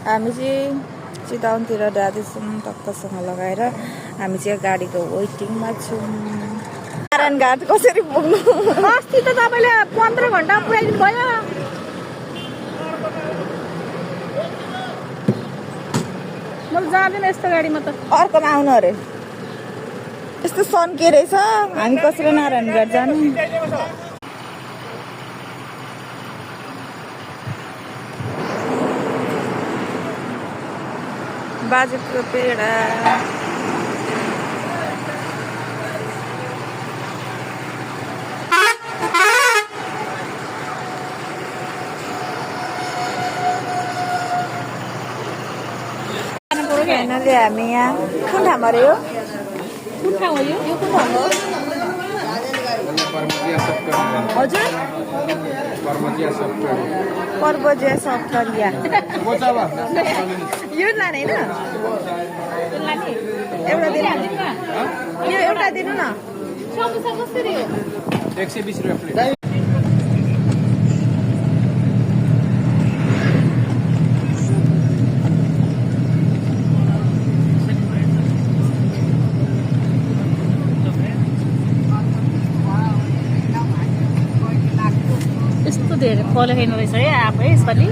हामी चाहिँ चितवनतिर जाँदैछौँ टक्कसँग लगाएर। हामी चाहिँ गाडीको वेटिङमा छौँ। नारायण घाट कसरी पुग्नु? अस्ति त तपाईँले 15 घन्टा पुऱ्याइदिनु भयो। म जाँदैन यस्तो गाडीमा त। अर्कोमा आउनु अरे। यस्तो सन के रहेछ? हामी कसरी नारायण घाट जानु? बाजेको पेडा फाइनली हामी यहाँ कुन ठाउँमा अरे यो? कुन ठाउँ हो यो? यो कुन ठाउँ हो? हजुर पर्वजिया सप्तरिया। यो लाने होइन? एउटा दिनु। यो एउटा दिनु न। समोसा कसरी हो? 120 रुपियाँ प्लेट। यस्तो धेरै फल खानु रहेछ है आफै यसपालि।